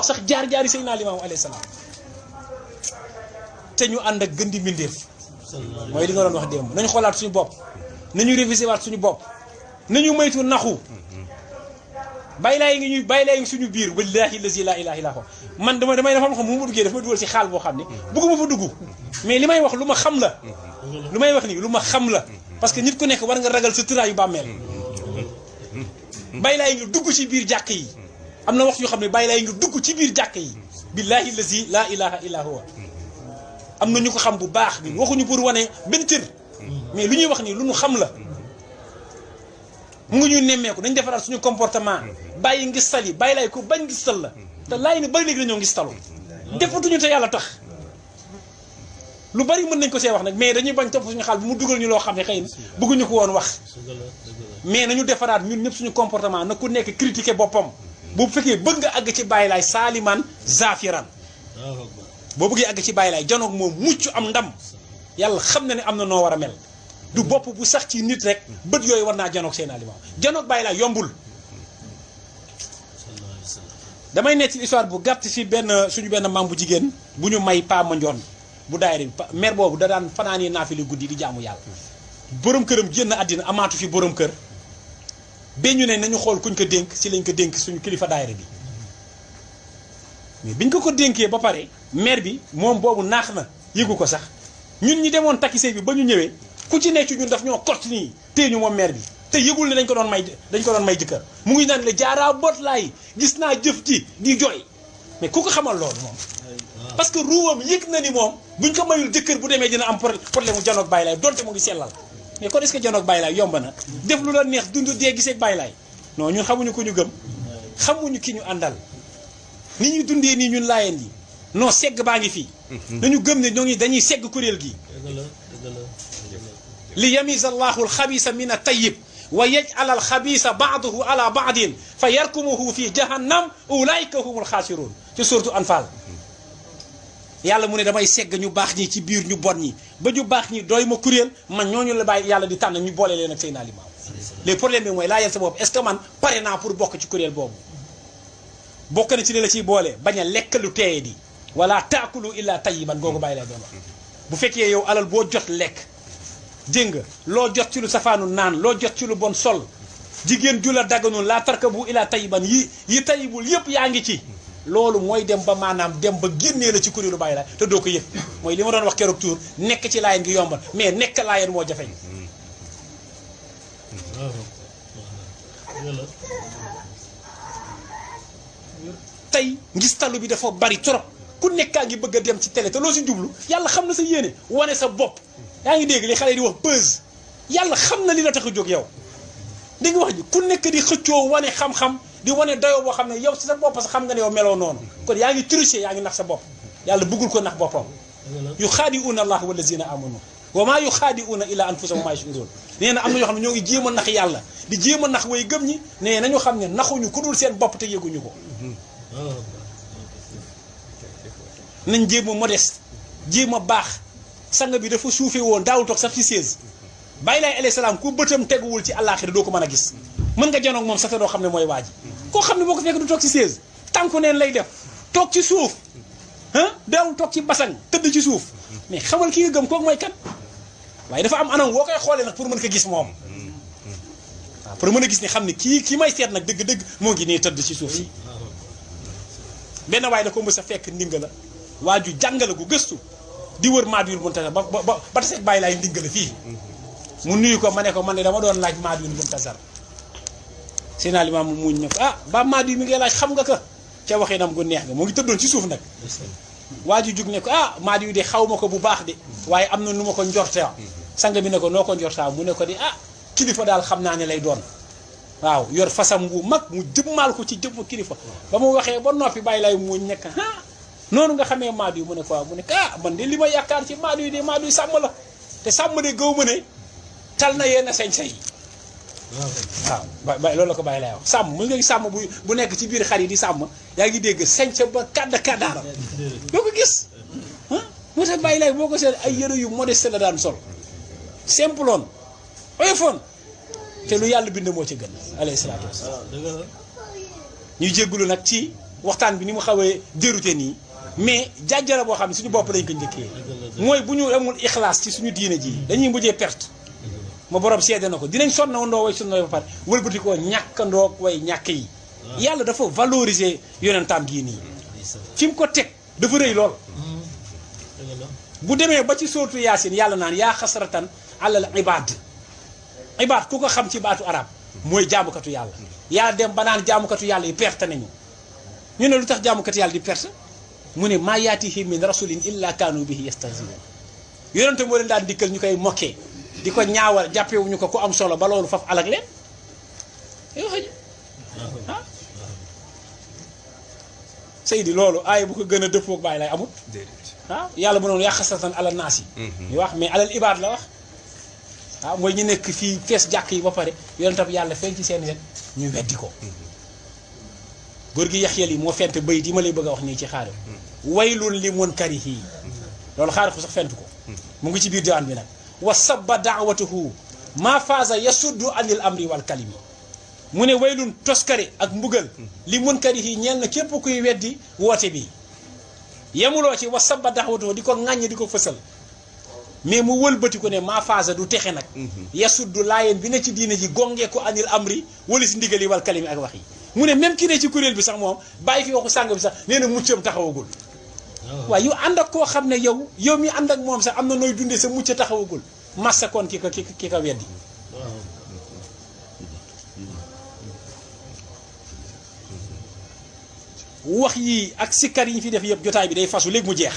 wax sax jaar-jaari Seydina Limaamu alayhi salaam te ñu ànd ak gën di mbindeef mooy li nga doon wax démb nañu xoolaat suñu bopp nañu révisé waat suñu bopp nañu moytu naxu bàyyi ngi suñu biir wallahi lazi la ilaha illa huwa man damay dafa xam mu duggee dafa ma dugal ci xaal boo xam ne bëgguma fa dugg mais li may wax lu ma xam la lu may wax nii lu ma xam la parce que nit ku nekk war nga ragal sa tëraayu bàmmeel bàyyi ngi dugg ci biir jàkk yi am na wax yoo xam ne bàyyi ngi dugg ci biir jàkk yi billahi lazi la ilaha illa huwa am na ñu ko xam bu baax bi waxuñu pour wane benn cër mais lu ñuy wax nii lu ñu xam la mu ngi ñu nemmeeku dañ defaraat suñu comportement bàyyi ngistal yi bàyyi laay ko bañ ngistal la te laay ni bari léegi dañoo ngistalu defatuñu te yàlla tax lu bari mën nañ ko see wax nag mais dañuy bañ topp suñu xaal bu mu dugal ñu loo xam ne xëy na bëgguñu ko woon wax mais nañu defaraat ñun ñëpp suñu comportement na ku nekk critiquer boppam bu fekkee bëgg nga àgg ci bàyyi laay saaliman zafiran boo bëggee àgg ci bàyyi laay janoog moom mucc am ndam yàlla xam na ne am na noo war a mel du bopp bu sax ci nit rek bët yooyu war naa janoog seen aliment janoog bàyyi laay yombul damay nekk ci histoire bu gàtt fi suñu benn maam bu jigéen bu ñu may Pa Mandione bu daayira bi mère boobu da daan fanaani naafila guddi di jaamu yàlla borom këram génn àddina amaatu fi borom kër ba ñu ne nañu xool kuñ ko dénk si lañ ko dénk suñu kilifa daayira bi mais biñ ko dénkee ba pare mère bi moom boobu naax na yëgu ko sax ñun ñi demoon takki sëy bi ba ñu ñëwee ku ci nekk ci ñun daf ñoo kott nii téye ñu moom mère bi te yëgul ne dañ ko doon may jëkkër mu ngi naan la jaaraa boot laay gis naa jëf ji di jooy mais ku ko xamal loolu moom parce que ruuwam yëg na ni moom buñ ko mayul jëkkër bu demee dina am problème mu janoog bàyyi laay donte mu ngi sellal mais kon est-ce que janoog bàyyi laay yomb na def lu la neex dund dee gisee bàyyi laay non ñun xamuñu ko ñu gëm xamuñu ki ñu àndal ni ñuy dundee nii ñun laayeen yi non segg baa ngi fii nañu gëm ne ñoo ngi dañuy segg kuréel gi li yamiza allahu alxabisa min at-tayyib wa yaj'al al-xabisa ba'dahu ala ba'din fa yarkumuhu fi jahannam ulaika humul xaasiruun ci suuratu Anfaal yàlla mu ne damay segg ñu baax ñi ci biir ñu bon ñi ba ñu baax ñi doy ma kuréel man ñooñu la bàyyi yàlla di tànn ñu boole leen ak Seydina Limaamu les problème bi mooy laajal sa bopp est-ce que man pare naa pour bokk ci kuréel boobu bokk na ci li la ciy boole bañ a lekk lu teeye di wala taakulu illa tayyiban googu bàyyi lay doon wax bu fekkee yow alal boo jot lekk dégg nga loo jot ci lu safaanu naan loo jot ci lu bon sol jigéen ju la daganul laa tarkabu ila tayyiban yi tayyibul yëpp yaa ngi ci loolu mooy dem ba maanaam dem ba génnee la ci kuréelu bàyyi laay te doo ko yëg mooy li ma doon wax keroog tuur nekk ci laayeen gi yombal mais nekk laayeen moo jafeñ tey ngistalu bi dafa bari trop ku nekkaa ngi bëgg a dem ci télé te loo si jublu yàlla xam na sa yéene wane sa bopp yaa ngi dégg li xale di wax buzz yàlla xam na li la tax a jóg yow dégg nga wax ji ku nekk di xëccoo wane xam-xam di wane dayoo boo xam ne yow si sa bopp sax xam nga ne yow meloo noonu kon yaa ngi tricher yaa ngi nax sa bopp yàlla bëggul ko nax boppam yuxaadi'uuna allaha wallazina amanu wa maa yuxaadi'uuna illa anfusahum wa maa yash'uruun nee na am na ñoo xam ne ñoo ngi jéem a nax yàlla di jéem a nax way gëm ñi nee nañu xam ne naxuñu ku dul seen bopp te yëguñu ko nañ jéem a modeste jéem a baax sang bi dafa suufee woon daawul toog sax ci seize bàyyi laay alayhi salaam ku bëtam teguwul ci àllaaxira doo ko mën a gis mën nga janoog moom sax te doo xam ne mooy waa ji koo xam ne boo ko fekk du toog ci seize tànku neen lay def toog ci suuf daawul toog ci basang tëdd ci suuf mais xamal ki nga gëm kooku mooy kat waaye dafa am anam woo koy xoolee nag pour mën ko gis moom waaw pour mën a gis ne xam ne kii may seet nag dëgg-dëgg moo ngi nii tëdd ci suuf si benn waaye da ko mës a fekk ndinga la waa ju jàngale gu gëstu di wër Maadiyul Muntazar ba taseeg bàyyi laay ndinga la fii mu nuyu ko ma ne ko man de dama doon laaj Maadiyul Muntazar Seydina Limaamu muñ ne ko ba Maadiyu mi ngay laaj xam nga ko ca waxee nam gu neex nga moo ngi tëddoon ci suuf nag waa ju jug ne ko Maadiyu de xaw ma ko bu baax de waaye am na nu ma ko njorta sang bi ne ko noo ko njortaa mu ne ko de kilifa daal xam naa ne lay doon waaw yor fasam wu mag mu jëmmaal ko ci jëmm kilifa ba mu waxee ba noppi bàyyi lay muñ nekk noonu nga xamee Maadiyu mu ne ko waaw mu ne ko man de li ma yaakaar ci Maadiyu de Maadiyu sàmm la te sàmm de gaw ma ne tal na yenn sañ-sañ yi waaw loolu la ko bàyyi lay wax sàmm mu nga sàmm bu nekk ci biir xar yi di sàmm yaa ngi dégg sañca ba kàddaaram doo ko gis moo tax bàyyi lay boo ko seet ay yëre yu modeste la daan sol simploon oyofoon te lu yàlla bind moo ci gën alayhi salaatu wasalaam ñuy jéggulu nag ci waxtaan bi ni mu xawee dérouté nii mais jàjjara boo xam ne suñu bopp lañ ko njëkkee mooy bu ñu amul ixlaas ci suñu diine ji dañuy mujjee perte ma borom seede na ko dinañ sonnawandoo way sonnoo ba pare wëlbati koo ñàkkandoog way ñàkk yi yàlla dafa valoriser yonentam gii nii fi mu ko teg dafa rëy lool bu demee ba ci sóotu yaasin yàlla naan yaa xasratan alal ibaad ku ko xam ci baatu arab mooy jaamukatu yàlla yaa dem ba naan jaamukatu yàlla yi perte nañu ñu ne lu tax jaamukatu yàlla di perte mu ne maa yaatihim min rasulin illa kaanu bihi yastahzi'un yonente moo leen daan dikkal ñu koy mokkee di ko ñaawal jàppewuñu ko ku am solo ba loolu faf alag leen ah Seydi loolu aaya bu ko gën a dëppoog bàyyi lay amut ah yàlla bu noonu yaa xasratan alal naas yi ñu wax mais alal ibaad la wax waaw mooy ñu nekk fii fees jàkk yi ba pare yonente bi yàlla feeñ ci seen wet ñu weddi ko góor gi yaxyal yi moo fent bayit yi ma lay bëgg a wax nii ci xaarif waylun li munkarihi loolu xaarif ko sax fent ko mu ngi ci biir diwaan bi nag wa sabba daawatuhu maa faasa yasuddu anil amri wal kalimi mu ne waylun toskare ak mbugal li munkarihi ñeel na képp kuy weddi woote bi yemuloo ci wa sabba daawatuhu di ko ŋàññ di ko fësal mais mu wëlbati ko ne maa faasa du texe nag yasuddu laayeen bi ne ci diine ji gongee ko anil amri wala si ndigali wal kalimi ak wax yi mu ne même ki ne ci kuréel bi sax moom bàyyi fi waxu sàng bi sax nee na muccam taxawagul waaye yu ànd ak koo xam ne yow mi ànd ak moom sax am na nooy dundee sa mucc taxawagul massa kon ki ko weddi wax yi ak sikkar yi ñu fi def yëpp jotaay bi day fasu léegi mu jeex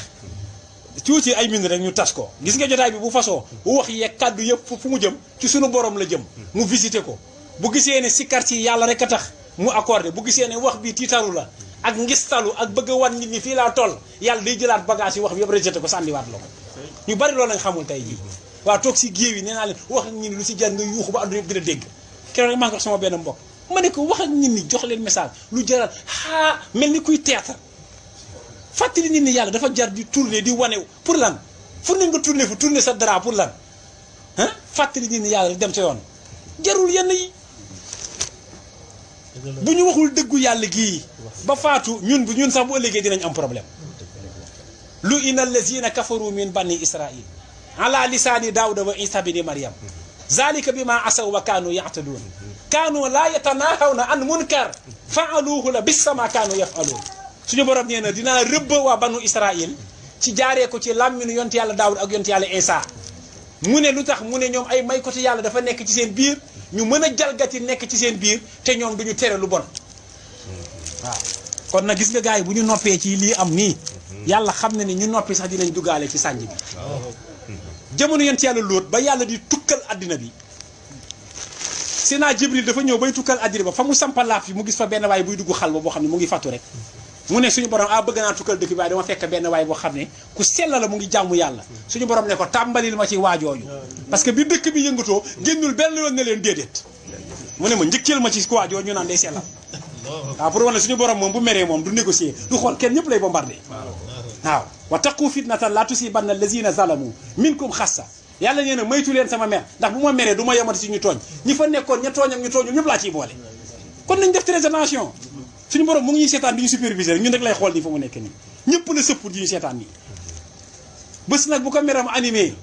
tuuti ay minutes rek ñu tas ko gis nga jotaay bi bu fasoo wax yeeg kàddu yëpp fu mu jëm ci sunu borom la jëm mu visité ko bu gisee ne sikkar ci yàlla rek a tax mu accordé bu gisee ne wax bi tiitaru la ak ngistalu ak bëgg a wan nit ñi fii laa toll yàlla day jëlaat bagage yi wax bi yëpp rejeté ko sànniwaat la ko ñu bari loolu lañ xamul tey jii waaw toog si géew yi nee naa leen wax ak nit ñi lu si jar nga yuuxu ba àdduna yëpp dina dégg keroog maa ngi wax sama benn mbokk ma ne ko wax ak nit ñi jox leen message lu jaral mel ni kuy théâtre fàttali nit ñi yàlla dafa jar di tourner di wane pour lan fu ne nga tourner sa dara pour lan fàttali nit ñi yàlla dem sa yoon jarul yenn yi bu ñu waxul dëggu yàlla gii ba faatu ñun sax bu ëllëgee dinañ am problème lu inna allazina kafaru min bani israil ala lisaani daawuda wa isa bini maryam zalika bima asaw wa kaanu ya'tadun kaanu la yatanahawna an munkar faaluhu la bisama kaanu yafaluun suñu borom nee na dinaa rëbb waa banu israil ci jaaree ko ci làmminu yonte yàlla daawud ak yonte yàlla isa mu ne lu tax mu ne ñoom ay may côté yàlla dafa nekk ci seen biir ñu mën a jalgati nekk ci seen biir te ñoom duñu tere lu bon waaw kon nag gis nga gars yi bu ñu noppee ci lii am nii yàlla xam na ni ñu noppi sax dinañ duggaale ci sànj bi jamono yonent yàlla lóot ba yàlla di tukkal àddina bi Seydina Jibril dafa ñëw bay tukkal àddina ba fa mu sampalaat fi mu gis fa benn waay buy dugg xal ba boo xam ne mu ngi fàttu rek mu ne suñu borom bëgg naa tukkal dëkk bi waaye dama fekk benn waay boo xam ne ku sell la mu ngi jàmmu yàlla suñu borom ne ko tàmbalil ma ci waajooju parce que bi dëkk bi yëngatoo génnul benn yoon ne leen déedéet mu ne ma njëkkeel ma ci waajooju ñu naan day sellal waaw pour wane suñu borom moom bu meree moom du négocier du xool kenn ñëpp lay bombardé waaw wa taqu fitnatan la tusibanna allazina zalamu minkum xassa yàlla nee na maytu leen sama mer ndax bu ma meree du ma yemati si ñu tooñ ñi fa nekkoon ña tooñ ak ñu tooñu ñëpp laa ciy boole kon nañ def très attention suñu borom mu ngi ñuy seetaan di ñu superviser ñun rek lay xool nii fa mu nekk nii ñëpp la sëpp di ñu seetaan nii bés nag bu ko meram animé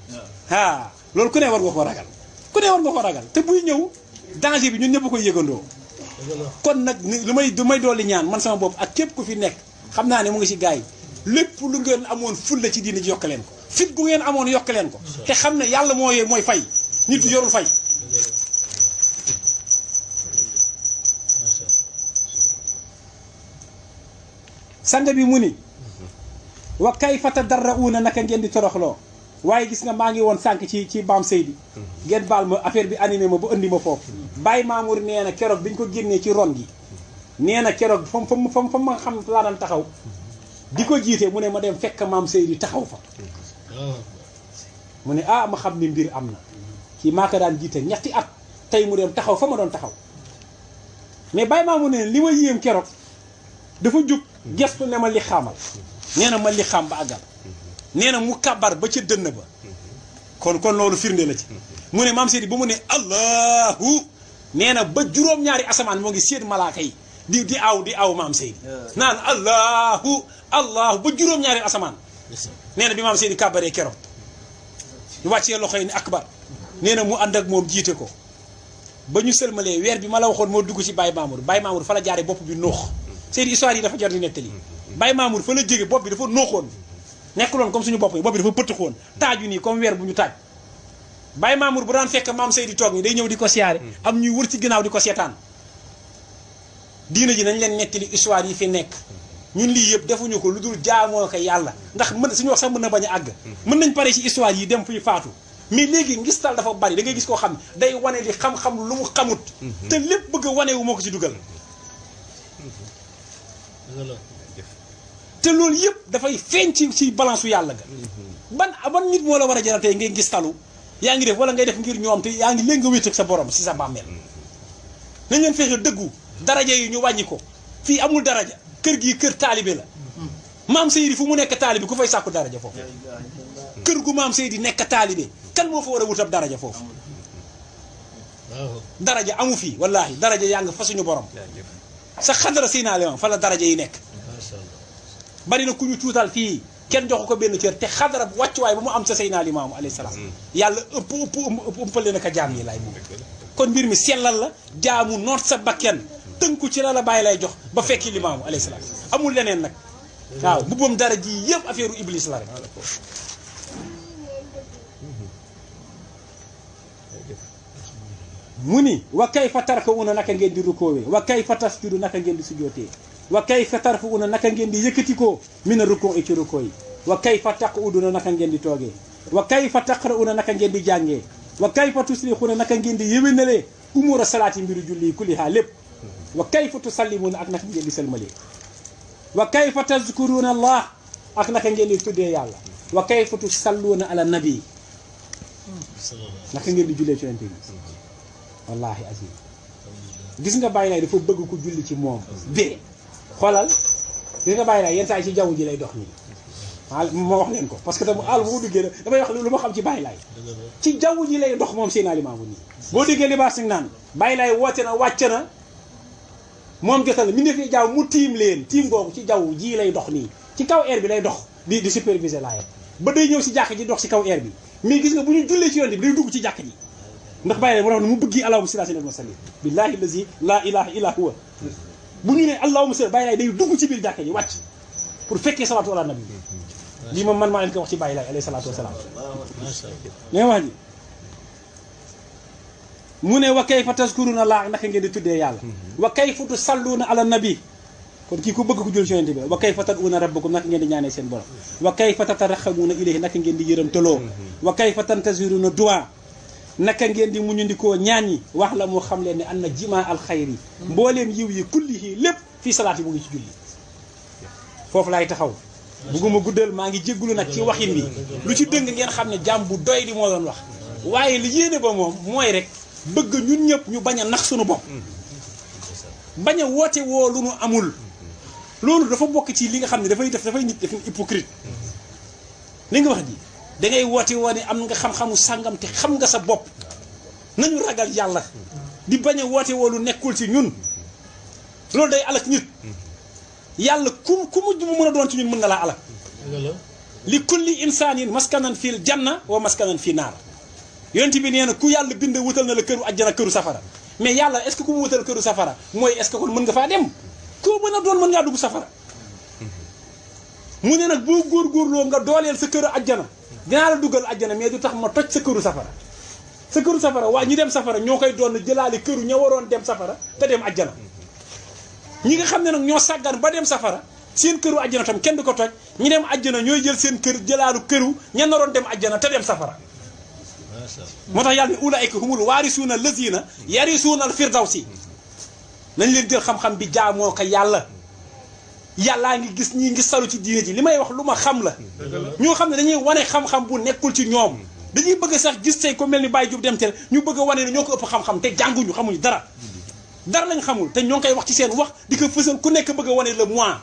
loolu ku ne war nga ko ragal te buy ñëw danger bi ñun ñëpp koy yëgandoo kon nag lu may dolli ñaan man sama bopp ak képp ku fi nekk xam naa ne mu ngi si gars yi lépp lu ngeen amoon ful la ci diine ji yokk leen ko fit gu ngeen amoon yokk leen ko te xam ne yàlla mooy fay nit yorul fay sanga bi mu ni wa kayfa tadarrauna naka ngeen di toroxloo waaye gis nga maa ngi woon sànq ci Bam Seydi ngeen baal ma affaire bi animé ma ba andi ma foofu Baye Mamour nee na keroog bi ñu ko génnee ci ron gi nee na keroog fa ma xam laa daan taxaw di ko jiite mu ne ma dem fekk Maam Seydi taxaw fa mu ne ma xam ni mbir am na kii maa ko daan jiite ñetti at tey mu dem taxaw fa ma doon taxaw mais Baye Mamour ne li ma yéem keroog dafa jug gestu ne ma li xaamal nee na ma li xam ba àggal nee na mu kabar ba ca dënn ba kon loolu firnde la ci mu ne Maam Seydi ba mu ne allahu nee na ba juróom-ñaari asamaan moo ngi séen malaaka yi di aw maam Seydi naan allahu ba juróom-ñaari asamaan nee na bi maam Seydi kàbbaree keroog ñu wàccee loxo yi ni akbar nee na mu ànd ak moom jiite ko ba ñu sëlmalee weer bi ma la waxoon moo dugg ci Baye Mamour fa la jaaree bopp bi noox Seydi histoire yi dafa jar di nettali Baye Mamour fa la jóge bopp bi dafa nooxoon nekkuloon comme suñu bopp yi bopp bi dafa pëtëxoon taaju nii comme weer bu ñu taaj Baye Mamour bu daan fekk maam Seydi toog ni day ñëw di ko siyaare am ñuy wër ci ginnaaw di ko seetaan diina ji nañ leen nettali histoire yi fi nekk ñun lii yëpp defuñu ko lu dul jaamoo ko yàlla ndax mën suñu wax sax mën na bañ a àgg mën nañ pare ci histoire yi dem fuy faatu mais léegi ngistal dafa bari da ngay gis koo xam ne day wane li xam-xam lu mu xamut te lépp bëgg a wane wu moo ko ci dugal te loolu yëpp dafay feeñ ci balance su yàlla ga ban nit moo la war a jaral tey ngay ngistalu yaa ngi def wala ngay def ngir ñoom te yaa ngi léegi nga wéet ak sa borom si sa bàmmeel nañ leen fexe dëggu daraja yi ñu wàññi ko fii amul daraja kër gi kër taalibe la maam Seydi fu mu nekk taalibe ku fay sàkku daraja foofu kër gu maam Seydi nekk taalibe kan moo fa war a wut ab daraja foofu daraja amu fii wallaahi daraja yaa ngi fa suñu borom sa xadara Seydina fa la daraja yi nekk bari na ku ñu tuutal fii kenn joxu ko benn cër te xadara bu wàccuwaay ba mu am sa Seydina Limaamu alayhi salaam yàlla ëppale na ko jaam yi laay moom kon mbir mi sellal la jaamu noot sa bakken tënku ci la bàyyi lay jox ba fekki Limaamu alayhi salaam amul leneen nag waaw mbubbam dara ji yëpp affaire u iblis la rek mu ni wa kayfa tarka'uuna naka ngeen di rukoowee wa kayfa tasjudu naka ngeen di sujootee wa kayfa tarfa'uuna naka ngeen di yëkkatikoo mina rukoo ci rukoo yi wa kayfa taquduuna naka ngeen di toogee wa kayfa taqra'uuna naka ngeen di jàngee wa kayfa tusrixuuna naka ngeen di yéwénalee umuura salaati mbiru julli kullihaa lépp wa kayfa tusallimuuna ak naka ngeen di sëlmalee wa kayfa tazkuruuna allah ak naka ngeen di tuddee yàlla wa kayfa tusalluuna ala nabi naka ngeen di jullee ci yonent bi wallahi azim gis nga bàyyi lay dafa bëgg ko julli ci moom bee xoolal gis nga bàyyi lay yenn saa yi ci jaww ji lay dox nii ma wax leen ko parce que tam àll bu mu duggee damay wax lu ma xam ci bàyyi lay ci jaww ji lay dox moom Seydina Limaamu nii boo déggee libaas nag naan bàyyi lay woote na wàcc na moom jotal mi ne fi jaww mu tiim leen tiim googu ci jaww ji lay dox nii ci kaw air bi lay dox di superviser laay ba day ñëw si jàkk ji dox si kaw air bi mais gis nga bu ñu jullee ci yoon bi day dugg ci jàkk ji ndax bàyyi la moo tax ne mu bëggi allahumma salli ala sallim billahi allazi la ilaha illa huwa bu ñu ne allahumma salli bàyyi laay day dugg ci biir jàkka ji wàcc pour fekkee salaatu ala nabi lii moom man maa leen ko wax ci bàyyi laay alayhi salaatu wasalaam ne wax ji mu ne wa kayfa tazkuruna allah naka ngeen di tuddee yàlla wa kayfa tusalluna ala nabi kon kii ku bëgg ko jël ci yonent bi wa kayfa tad'una rabbakum naka ngeen di ñaanee seen borom wa kayfa tatarxamuna ilayhi naka ngeen di yërëmtaloo wa kayfa tantaziruna du'a naka ngeen di muñandikoo ñaan yi wax la moo xam leen ne am na jima alxayri mbooleem yiw yi kullihi lépp fii salaat yi mu ngi ci julli foofu laay taxaw bugguma guddal maa ngi jéggulu nag ci waxin bi lu ci dëng ngeen xam ne jàmm bu doy di moo doon wax waaye li yéene ba moom mooy rek bëgg ñun ñëpp ñu bañ a nax suñu bopp bañ a woote woo lu nu amul loolu dafa bokk ci li nga xam ne dafay nit def hypocrite li nga wax ji da ngay woote woo ne am nga xam-xamu sàngam te xam nga sa bopp nañu ragal yàlla di bañ a woote woo lu nekkul ci ñun loolu day alak nit yàlla ku mu mën a doon ci ñun mën nga laa alak li kulli insaanin maskanan fil janna wa maskanan fi naar yonent bi nee na ku yàlla bind wutal na la këru ajjana këru safara mais yàlla est-ce que ku mu wutal këru safara mooy est-ce que kon mën nga faa dem koo mën a doon mën ngaa dugg safara mu ne nag boo góorgóorloo nga dooleel sa këru ajjana dinaa la dugal ajjana mais du tax ma toj sa këru safara waa ñi dem safara ñoo koy doon jëlaale këru ña waroon dem safara te dem ajjana ñi nga xam ne nag ñoo sàggan ba dem safara seen këru ajjana tam kenn du ko toj ñi dem ajjana ñooy jël seen kër jëlaalu këru ña naroon dem ajjana te dem safara moo tax yàlla ne ulaayka humul waarisuuna lazina yarisuuna al firdawsi nañ leen jël xam-xam bi jaamoo ko yàllaa ngi gis ñii ngi salu ci diine ji li may wax lu ma xam la ñoo xam ne dañuy wane xam-xam bu nekkul ci ñoom dañuy bëgg sax gis tey ko mel ni Baye Diop dem teel ñu bëgg a wane ne ñoo ko ëpp xam-xam te jànguñu xamuñu dara lañ xamul te ñoo ngi koy wax ci seen wax di ko fësal ku nekk bëgg a wane le moi